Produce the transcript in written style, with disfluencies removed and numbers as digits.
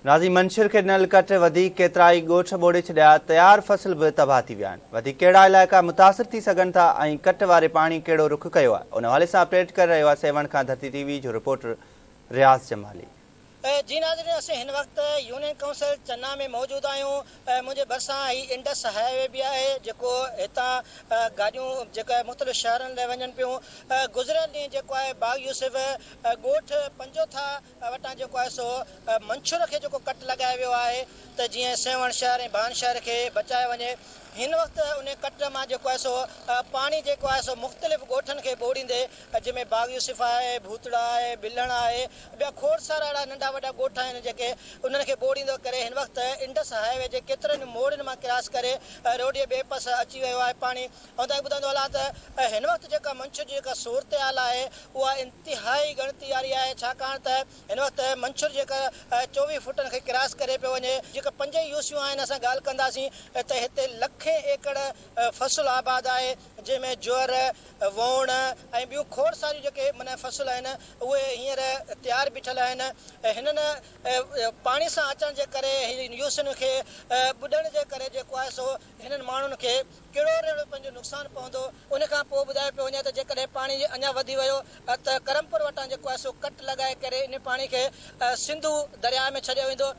ناظرين منڇر کي ڏنل ڪٽ وڌيڪ ڪيترائي ڳوٺ ٻوڙي ڇڏيا، تيار فصل به تباهه ٿي ويا آهن. وڌيڪ ڪهڙا علائقا متاثر ٿي سگهن ٿا ۽ ڪٽ واري پاڻي ڪهڙو رخ ڪيو آهي، ان حوالي سان اپڊيٽ ڪري رهيو آهي سيوهڻ کان ڌرتي ٽي وي جو رپورٽر رياض جمالي. جي ناظرين اسين هن وقت يونين ڪائونسل چنا ۾ موجود آهيون منهنجي ڀرسان هي انڊس هاء وي به آهي جيڪو هتان گاڏيون جيڪا مختلف شهرن ڏي وڃن پيون گذريل ڏينهن جيڪو آهي باغ يوسف ڳوٺ پنجوٿا وٽان جيڪو آهي سو منڇر کي جيڪو ڪٽ لڳايو ويو آهي ته جيئن سيوهڻ شهر ۽ ڀان شهر کي بچايو وڃي. هن وقت انهي ڪٽ مان جيڪو آهي سو پاڻي جيڪو آهي سو مختلف ڳوٺن کي ٻوڙيندي جنهن ۾ باغ يوسف آهي، ڀوتڙا آهي، ٻلهڻ آهي، ٻيا کوڙ سارا اهڙا ننڍا وڏا ڳوٺ آهن جيڪي انهن کي ٻوڙيندو ڪري هن وقت انڊس هاء وي جي ڪيترن ئي موڙين مان ڪراس ڪري روڊ جي ٻئي پاسي اچي ويو آهي پاڻي. آئون توهان کي ٻڌائيندو هلان ته هن وقت جيڪا منڇر جي جيڪا صورتحال آهي اها انتهائي ڳڻتي واري آهي ڇاڪاڻ ته هن وقت منڇر جيڪا 24 فوٽن کي ڪراس ڪري پيو وڃي جيڪا پنج ئي يوسيون آهن اسان ڳالهه ڪنداسين ته هتي لکين ايڪڙ فصل آباد آهي جنهن ۾ جوئر، ووڻ ۽ ٻيون کوڙ ساريون جيڪي معنيٰ فصل آهن اهي هينئر تيار بيٺل آهن هنن پاڻي سان اچڻ جي ڪري هن يوسين کي ٻڏڻ جي ڪري جيڪو آهي سو هنن ماڻهن کي ڪروڙين روپين جو نقصان پوندو. ان کان پوء ٻڌايو پيو وڃي ته جيڪڏهن پاڻي اڃا وڌي ويو ته ڪرمپور وٽان جيڪو آهي سو ڪٽ لڳائي ڪري ان پاڻي کي سنڌو درياء ۾ ڇڏيو ويندو.